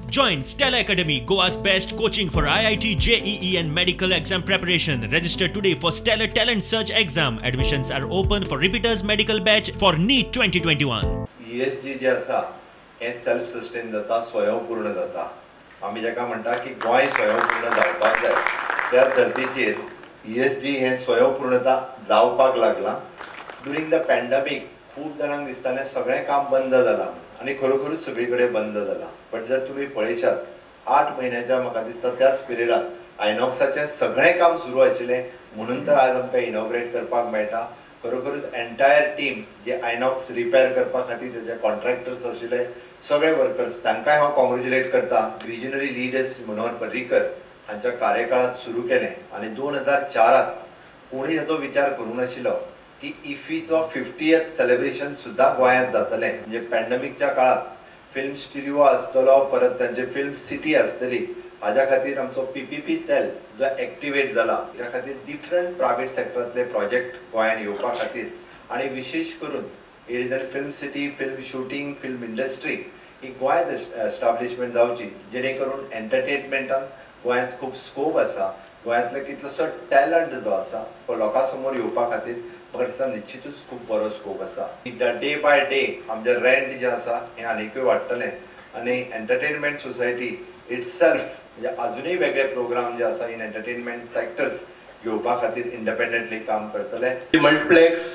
Join Stella Academy, Goa's best coaching for IIT, JEE and medical exam preparation. Register today for Stellar Talent Search exam. Admissions are open for repeaters medical batch for NEET 2021. ESG जे आसा हें self sustain जाता, स्वयंपूर्ण जाता. आमी जाका म्हणटा की गोंय स्वयंपूर्ण जावपाक जाय, त्या धर्तीचेर ESG हें स्वयंपूर्णता जावपाक लागलां. ड्युरींग the pandemic खूब जाणांक दिसतालें सगळें काम बंद जालां आनी खरोखरूच सगळी कडेन बंद जालां. बट जर तुमी पळयशात 8 म्हयन्याच्या म्हाका दिसता त्याच पिरियडात आयनॉक्साचें सगळें काम सुरू आशिल्लें, म्हणून तर आज आमकां इनॉग्रेट करपाक मेळटा. खरोखरूच एन्टायर टीम जे आयनॉक्स रिपेर करपा खातीर तेजे कॉन्ट्रॅक्टर्स आशिल्ले सगळे वर्कर्स, तांकांय हांव कॉंग्रेच्युलेट करता. विजनरी लिडर्स मनोहर पर्रीकर हांच्या कार्यकाळांत सुरू केलें आनी 2004 कोणी हाचो विचार करूंक नाशिल्लो की इफीचो 50th celebration सुद्दां गोंयांत जातलें. म्हणजे पॅन्डेमिकच्या काळांत फिल्म स्टुडिओ आसतलो, परत तांचे फिल्म सिटी आसतली, हाज्या खातीर आमचो PPP cell जो एक्टिवेट जाला, त्या खातीर डिफरंट प्रायवेट सेक्टरांतले प्रोजेक्ट गोंयांत येवपा खातीर आनी विशेश करून it is a film city, film shooting, film industry ही गोंयांत एस्टाब्लिशमेंट जावची, जेणे करून एंटरटेनमेंटान गोंयांत खूब स्कोप आसा. गोंयांतलो कितलोसो टॅलंट जो आसा तो लोकां समोर येवपा खातीर म्हाका दिसता निश्चितूच खूब बरो स्कोप आसा. डे बाय डे आमचें रेंट जें आसा हें आनीकूय वाडटलें आनी एंटरटेनमेंट सोसायटी इटसेल्फ म्हणजे आजुनूय वेगळे प्रोग्राम जे आसा इन एंटरटेनमेंट सेक्टर्स घेवपा खातीर इंडिपेंडंटली काम करतले. The multiplex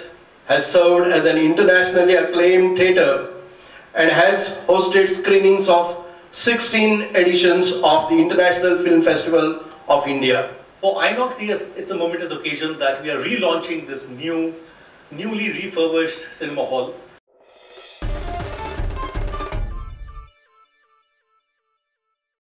has served as an internationally acclaimed theatre and has hosted screenings of 16 editions of the International Film Festival of India. For Inox, yes, it's a momentous occasion that we are relaunching this newly refurbished cinema hall.